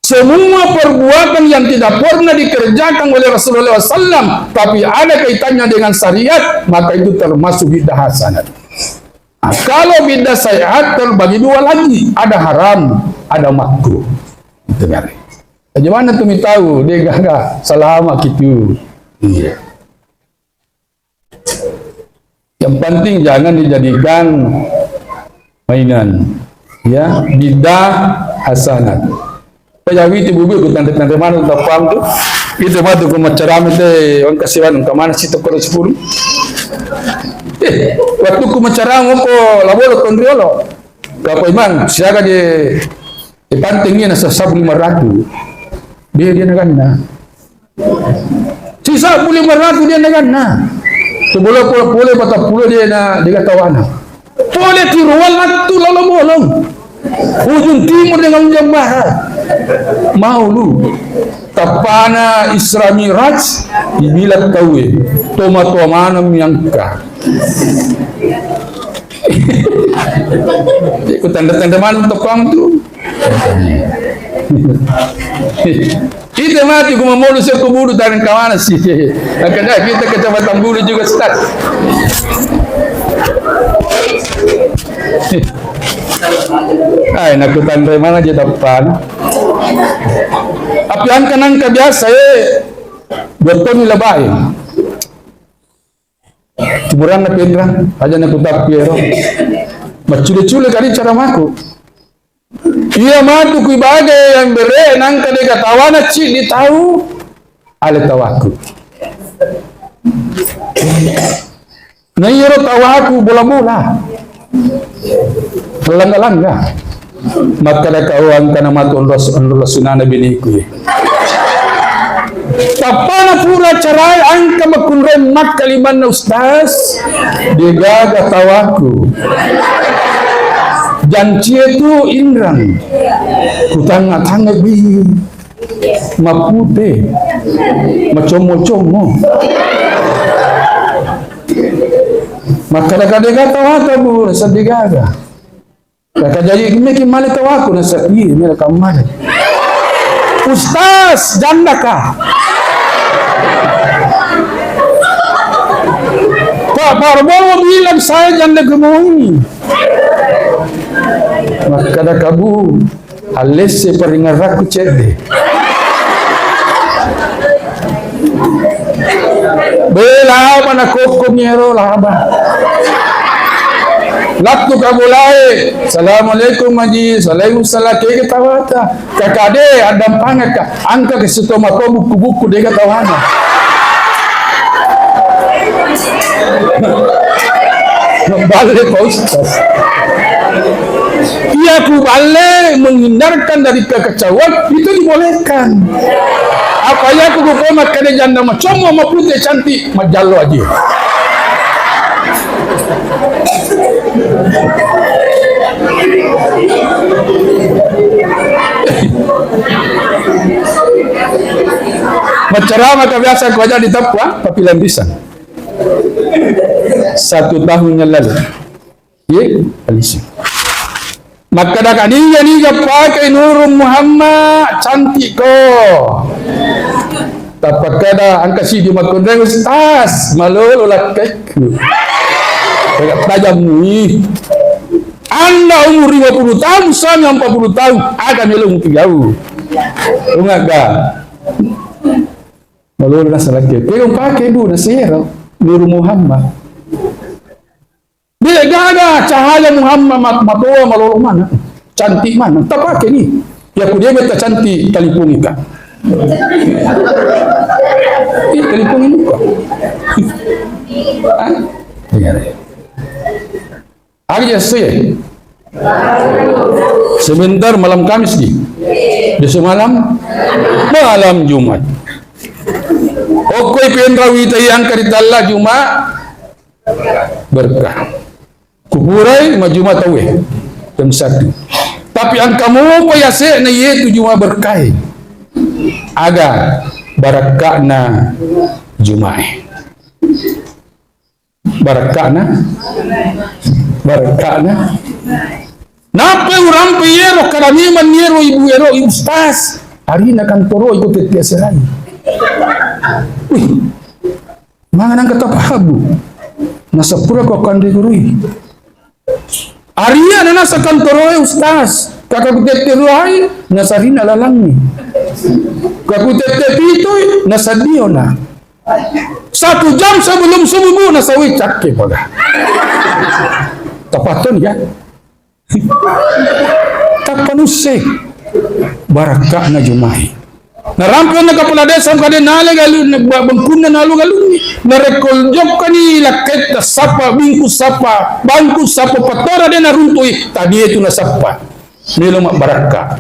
Semua perbuatan yang tidak pernah dikerjakan oleh Rasulullah sallam, tapi ada kaitannya dengan syariat, maka itu termasuk bid'ah hasanat. Nah, kalau bid'ah sayyi'at terbagi dua lagi, ada haram, ada makruh. Itu kan. Bagaimana tu mitau, de' gaga, salama kitu. Iya. Yang penting jangan dijadikan mainan. Ya, bid'ah hasanat. Pajawi tu bubu ku tanda-tanda mana tak paham tu. Itu waktu ku macaram itu, orang kasihan, ke mana sih toko sepuluh? Eh, waktu ku macaram ko labolo konriolo. Kapa imang, siaga je, eh, panting ni nasa sabu lima ratus. Dia, dia naganna. Sisa pule maratu dia naganna. Sebelum pole-pole patappulo dia na, dia tawana. Pole tiruan latu lolo bolong. Ujung timur dengan ujung barat. Mau lu. Tapana Isra Miraj, dibilang kau, eh. Toma-toma mana miangka. Ku tanda-tanda mana untuk kamu tu. Kita mati ku mamolu sio ku bulu taneng kamana sih. Kadang kita kecamatan bulu juga, Ustaz. Ai, naku tanre mana je depan. Tapi angka nangka biasa, eh, dua toni labai. Timuranna Penrang, aja naku tapi ero. Maccule-cule kali cara maku. Iya matu ku ibagai yang bere nangka dega tawana ci di tau ale tawaku. Na iyaro tawaku bola-bola. Langga-langga. Makkada kau angkana matu onros-, onrosunana biniku. Tappana pura carai angka makkunrai makkalimanna ustaz. Degaga tawaku. Jancie tu inrang. Kutangnga-tangnga bi. Mapute, macommo-commo. Makkada-kada gaga tawaka, Bu, seddi gaga. Kaka jadi meki male tawaku, nasa, iya, mele kammale. Ustaz, jandaka. Pak Prabowo bilang saya janda gemuk ini. Makkada kabu. Allesse paringerrakku cedde. Be, laba nakokkomi ero, laba. Lattu ka bolae, "Assalamualaikum, Haji." "Waalaikumsalam." Kega tawata. Kakade, addampangakka. Angka ke sito mako buku-buku, dega tawana. Balle, Pak Ustaz. Iya, ku balle menghindarkan dari kekacauan, itu dibolehkan. Apa iya ku, ku makkeda janda macommo, mapute, cantik, majallo aja. Maccarama ka biasa ku aja di Tapua, tapi Lambisan. Satu tahun yang lalu. Ye, Lambisan. Makkeda ka, "Niga-niga pakai Nurul Muhammad, cantik ko." Tapakkeda, engka siddi makkunrai, "Ustaz, malolo lakkaikku." Tegak tajam ni. Anda umur lima puluh tahun, suami empat puluh tahun, aga melo mupigau. Ungaga. Malolo nasa lakkai. Pegau pakai, Bu, nasero. Nurul Muhammad. Dia gaga cahaya Muhammad mat-, matoa malolo mana. Cantik mana. Tapake ni. Ya, ku dia beta cantik, talipungi ka. Ih, talipungi muka. Ah? Iya, iya. Hari ya, ya. Sebentar, malam Kamis di. Besok malam, malam Jumat. Okkoi penrawi tayang karitalla Jumat. Berkah. Kupurai majuma tauwe jam satu. Tapi engka mopa yase'na iyetu juma berkae. Aga barakka'na jumae. Barakka'na, barakka'na. Nappai urampe iyero kada memang iyero ibu ero ustaz. Arina kantoro iko tette aserai. Wih. Manga nangka tapahabu. Nasapura ko kande gurui. Aria nanasa kantoroe ustaz. Kaka kutette ruai, nasarina lalangi. Kakutette pitoi, nasadiona. Satu jam sebelum subuh, Bu, nasawi cakke pada. Tapaton ya. Tappa nusse. Barakka'na jumai. Narampe na kepala desa kade nale galu, ba-, bengkunna nalu galunni. Narekko jokkani lakketta sapa, bingku sapa, bangku sapa, patora de naruntui, tadie tu nasappa. Melo mabbarakka.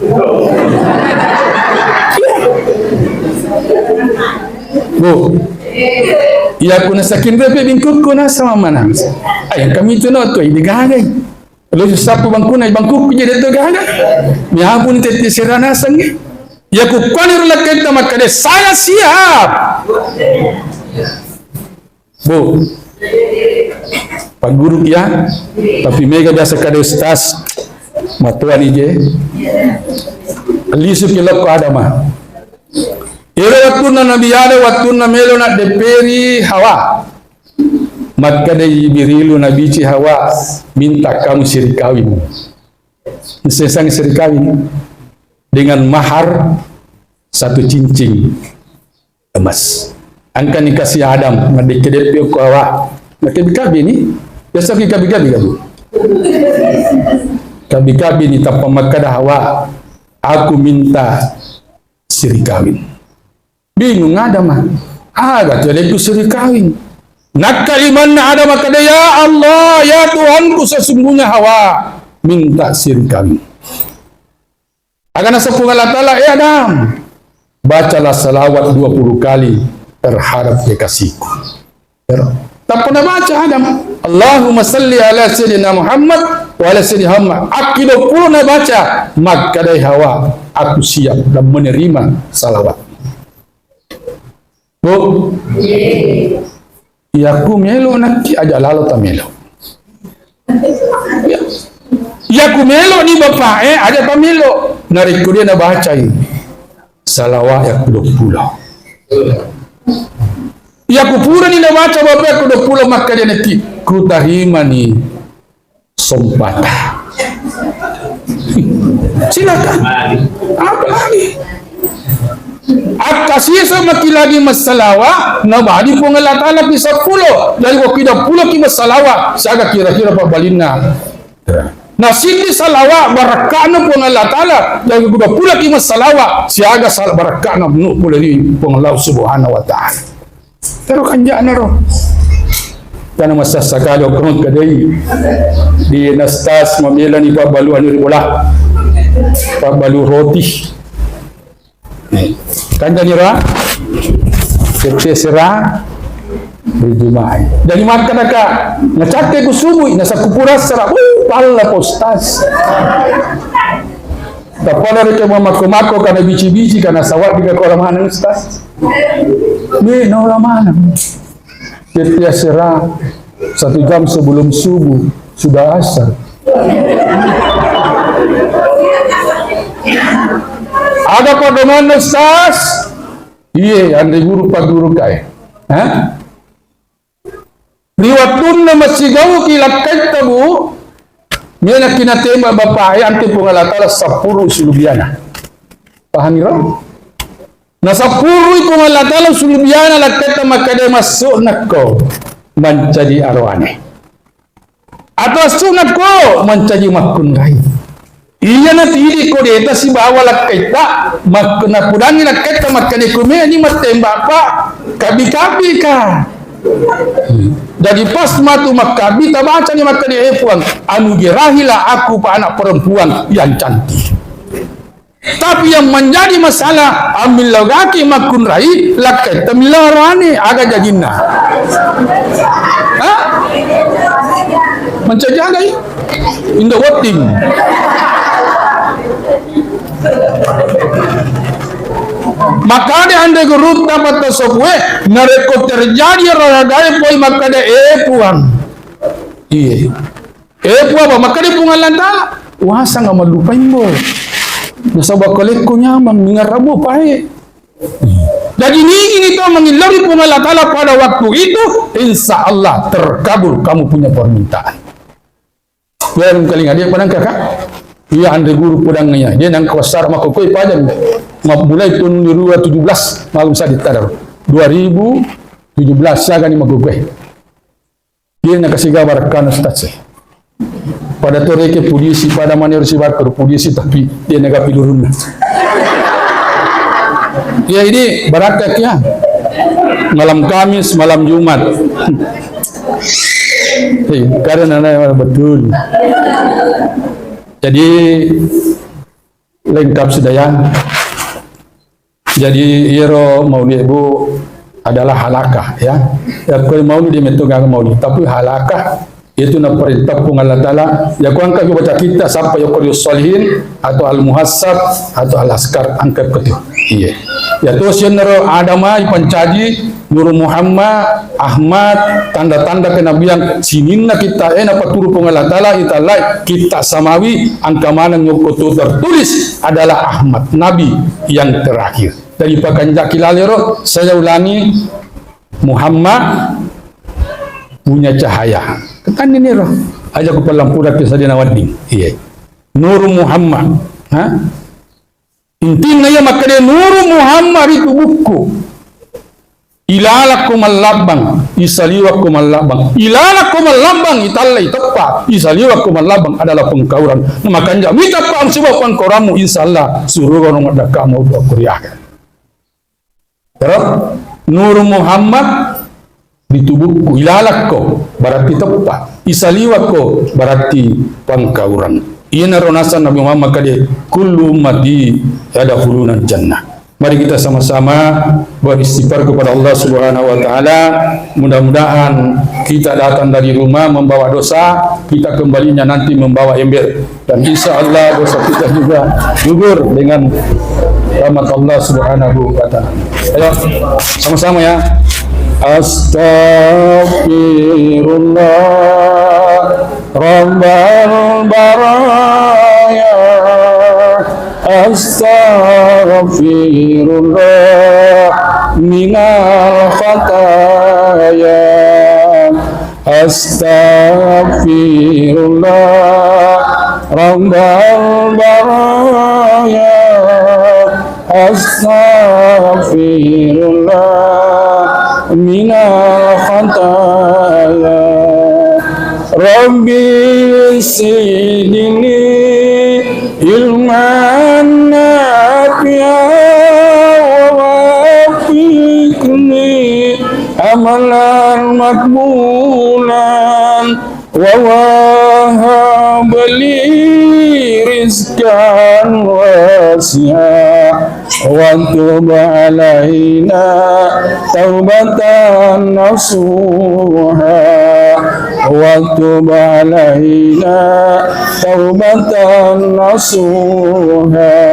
Bu, iya kuna sakin repe bingkukku nasa mamana. Ayang kami tu no tu ini gagai. Lu sappu bangkuna, bangkuku jadi tu gaga. Miapun tette sirana sangi. Ya kukkani ro lakketta makkade, "Saya siap." Bu. Pak Guru ya, tapi mega biasa kade ustaz. Matuani je. Lisu kilokko adama. Ero wattunna Nabi Adam, wattunna melo na deperi Hawa. Makkeda Jibrilu nabici Hawa, "Minta kamu siri kawin." Sesang siri kawin dengan mahar satu cincin emas. Engka nikasi Adam, madekke-deppe ko Hawa. Makkabi-kabi ni, biasa ki kabi-kabi kabu. Kabi-kabi ni tappa makkeda Hawa, "Aku minta siri kawin." Bingung Adam, ah. Aga tu adekku siri kawin. Nakka imanna Adam makkeda, "Ya Allah, ya Tuhanku, sesungguhnya Hawa minta siri kawin." Aga naseng Puang Allah Ta'ala, "Eh Adam, bacalah salawat dua puluh kali terhadap kekasihku." Ero. Tappa nabaca Adam, "Allahumma salli ala Sayyidina Muhammad wa ala Sayyidina Muhammad." Akki dua puluh nabaca, makkedai Hawa, "Aku siap dan menerima salawat." Bu, iyaku melo nakki aja lalo tamelo. Ya. Iyaku melo ni bapak eh aja tamelo. Narekko dia nabacai salawat yakku dua puluh. Iya kupurani nabaca bapak ku dua puluh makka dia neti. Kutarimani sompata. Silakan. Apa lagi? Akkasiso maki lagi massalawa, nabali Puang Allah Ta'ala ki seppulo. Jadi ko ki duappulo ki massalawa, siaga kira-kira pabbalinna. Na siddi salawa barakka'na Puang Allah Ta'ala, jadi ko duappulo ki massalawa, siaga sal-, barakka'na nu pole ri Puang Allah Subhanahu wa Ta'ala. Tero kanja'na ro. Karena masa sekali okko makkedai di nastas mabelani pabbalu anu ri bola. Pabbalu roti. Kanjani ra, tette sera, ri Jumai. Jadi makkadaka, nacakke ku subui, nasakku pura sera, uh, palla Pak Ustaz. Tapada reke mamakko-makko kana bici-bici kana sawat di kau maneng Ustaz. Ni no maneng. Setiap sera, satu jam sebelum subuh, sudah asar. Aga padonganna Ustaz? Iye, anre guru paguru kae. Hah? Ri wattunna massigauki lakkaitta, Bu, menaki natembak bapak e, ante Puang Allah Ta'ala sappuru sulubiana. Pahami ro? Nasappurui Puang Allah Ta'ala sulubiana lakkaitta makkeda massu'na ko mancaji aroane. Atau assu'na ko mancaji makkunrai. Iya natidi ko deta sibawa lakkaitta, mak-, napudangi lakkaitta makkeda ko meni mattembak pa kabi-kabi ka. Jadi pas matu makkabi tabacani makkeda, "Eh Puang, anugerahilah aku pa anak perempuan yang cantik." Tapi yang menjadi masalah, ammillogaki makkunrai, lakkaitta millau aroane, aga jajinna? Hah? Mancaji agai? Indo wetting. Makanya anre gurutta patta sopue, narekko terjadi olahraga e poi makkeda, "Eh Puang." Iye. Eh, Puang, apa makkeda Puang Allah Ta'ala? Wasanga mallupaimbo. Nasaba kalekko nyamang, ningarrabo pae. Jadi, nigi ni to mangillari Puang Allah Ta'ala pada waktu itu, insya Allah terkabul kamu punya permintaan. Yang kali ngadi apa nangka, Kak? Iya, anre guru podang iya. Dia nangka wasara makkokoi pajan. Mabbulai tahun dua ribu tujuh belas, maklum saya ditadar. Dua ribu tujuh belas, saya gani makkokoi. Dia nakasiga barakkana Ustaz e. Pada to reke pudisi, pada manero sibakar pudisi, tapi dia nagapi lurunna. Ya, ini barakat ya. Malam Kamis, malam Jumat. Hei, karena betul. Jadi, lengkap sudah ya. Jadi, iyaro maulid, Bu, adalah halakah, ya. Ya, koi maulid dia metto gaga maulid, tapi halakah itu naperintah Puang Allah Ta'ala. Ya, ku angka baca kita sampai Riyadhus Shalihin atau Al-Muhasab atau Al-Azkar angka itu. Iya. Ya, terus yang nero Adama ipancaji Nur Muhammad, Ahmad, tanda-tanda kenabian sininna kitta e napaturu Puang Allah Ta'ala, itallai kitta samawi, angka maneng yokko tu tertulis adalah Ahmad, Nabi yang terakhir. Jadi pakanjaki lalero, saya ulangi, Muhammad punya cahaya. Ketanni niro, aja ku pellampuraki sadena wedding. Iya. Nur Muhammad. Ha? Intinna iya makkeda Nuru Muhammad ri tubukku. Ilalakko mallabbang, isaliwakko mallabbang. Ilalakko mallabbang, italla iteppa, isaliwakko mallabbang adalah pengkauran. Makanja miteppa sibawa pengkauranmu, insya Allah suruga no maddakka mau ko ri akhirat. Terus Nuru Muhammad di tubukku, ilalakko, berarti teppa. Isaliwakko, berarti pangkauran. Iyanaro naseng Nabi Muhammad kade, "Kullu ummati yadkhulunal jannah." Mari kita sama-sama beristighfar kepada Allah Subhanahu wa Ta'ala. Mudah-mudahan kita datang dari rumah membawa dosa, kita kembalinya nanti membawa ember. Dan insya Allah dosa kita juga gugur dengan rahmat Allah Subhanahu wa Ta'ala. Ayo, sama-sama ya. Astaghfirullah Rabbal baraya. Astaghfirullah minal khataya. Astaghfirullah Rabbal baraya. أستغفر الله من الخطايا. رب زدني علما نافعا ووفقني عملا مقبولا ووهب لي رزقا واسعا وتب علينا توبة نصوحا وتب علينا توبة نصوحا.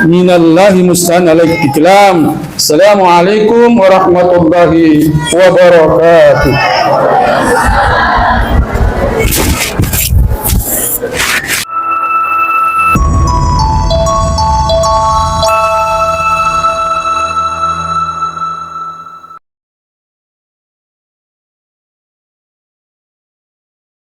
من الله المستعان عليك الكلام. السلام عليكم ورحمة الله وبركاته.